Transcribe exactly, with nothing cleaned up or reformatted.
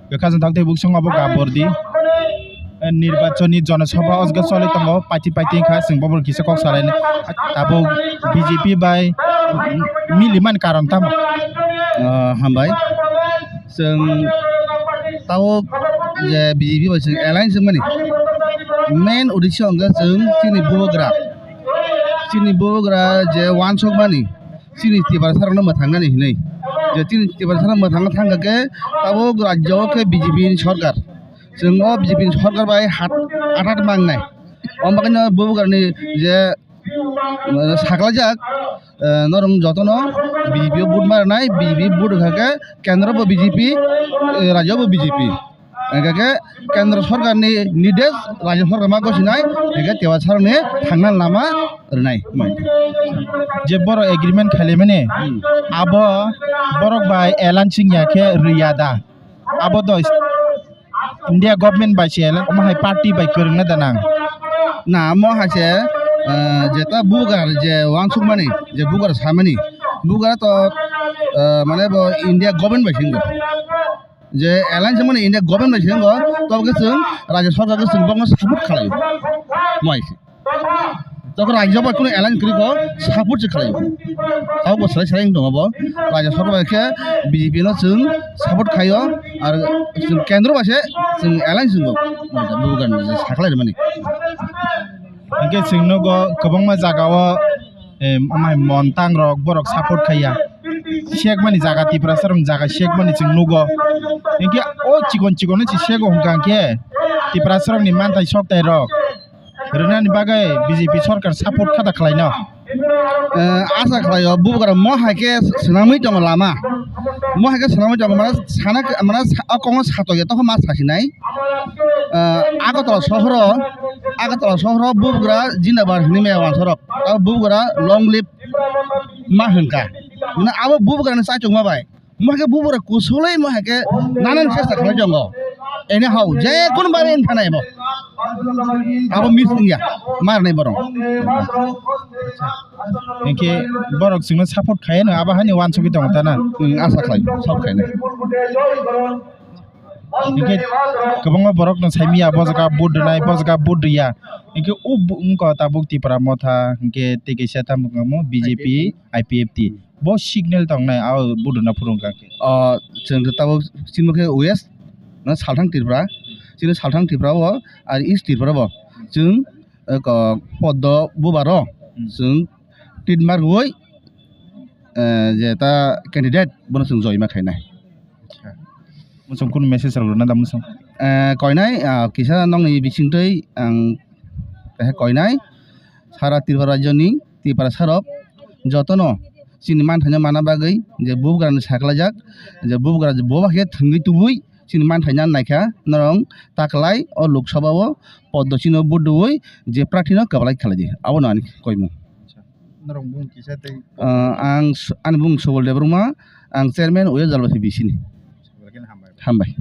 Kwkhajang thak tei buksong obo gabordi. Eh, nirbachoni jonosabha o jaga choli tongo, paiti paiti wngkha, chwng bobo kisa kok salainai. Tabuk B J P bai milimani karon tamo? Ah, hambai. Chwng tabuk je B J P bai chwng alliance wngmani main uddesho hwnkhe chwng chini bubagra, chini bubagra je uansukmani, chini Tiprasarokno mwthangnani hinwi. Je chini Tiprasarok mwthangna thangkha khe tabuk rajyo o khe B J P ni sorkar. Chwng o B J P ni sorkar bai hat, atat mangnai. Omo bakheno bubagrani je, eh, saklaijak, eh, norok jotono B J P o vote ma rwnai, B J P vote rwkha khe kendro bo B J P, eh, rajyo bo B J P. Hingkha khe kendro sorkar ni nirdesh rajyo sorkar ma gosinai, hingkha Tiprasarokni thangna lama rwnai. Je borok agreement khailaimani, abo borok bai alliance wngya khe rwya da? Abo do India government bai se, omo hai party bai kwrwngna da nang? Na, omo hai se, eh, jeta bubagra je uansukmani, je bubagra samani, bubagra to, eh, mane bo India government bai se wngkha. Je alliance mani India government bai se wngkha, tobo khe chwng rajya sarkar khe chwng bokno support khlaio. Omo hai se. Tokhe rajya bai kunu alliance kwrwi kho, support se khlaio. Abo bo swlai swlai wng tongo bo. Rajya sarkar bai khe B J P no chwng support khaio, ar chwng kendro bai se chwng alliance wngo. Bubagra ni je sakhlai rwmani. Hingke chwng nugo kwbangma jaga o, em, amai montang rok borok support khaiya. Sekmani jaga Tiprasa rok jaga sekmani chwng nugo. Hingke o chikon chikon no se sego hwnkha hingke Tiprasa rok ni manthai sokthai rok rwnani bagwi B J P sorkar support kha da khlaino? Eh, asa khlaio, bubagra mo hai khe swnamwi tongo lama. Mo hai khe swnamwi tongo, mane sana, mane sa-, o kongo satokya tokho ma sasinai. Eh, Agartala sohoro, Agartala sohoro bubagra jindabad hinwi maya wansorok. Abo bubagra long live ma hwnkha. Mane abo bubagrani chaichungma bai. Mo hai khe bubagra kusulwi mo hai khe nanani chesta khlai tongo. Anyhow, je kunu babe wng thanai bo. Abo miss wngya, ma rwnai borok. Hinkhe borok chwngno support khaiyano, abo hani wansugwi tongo tana? Wng, asa khlai, support khainai. Hinkhe kwbangma borokno saimanya, bo jaga vote rwnai, bo jaga vote rwya. Hinkhe o bo-, wngkha tabuk Tipra Motha, hinkhe tei kaisa tamo wngkha mo B J P, I P F T. Bo signal tongnai, abo vote rwna phuru wngkha khe. O, chwng khe tabuk chini khe west, na salthang Tripura, chini salthang Tripura o, ar east Tripura bo. Chwng, eh, ko-, poddo bubaro, Hmm. chwng tit margwi, eh, je ta candidate bono chwng joima khainai. Acha. Muchung kunu message rok rwna da muchung? Eh, koinai, ah, kisa nokni bisingtwi ang, eh, koinai, sara Tripura rajyoni Tiprasarok jotono chini manthaino mana bagwi je bubagrani saklaijak, je bubagra je boba khe thwngwi tubui chini manthaino naikha, norok taklai o Lok Sabha o poddo chino vote rwui je prarthino kwplai khlaidi, abono ani koimung. Norok bung kisa tei Ah, ang s-, ani bung Subal Debbarma, ang chairman West Jalbaisi B C ni. Hambai.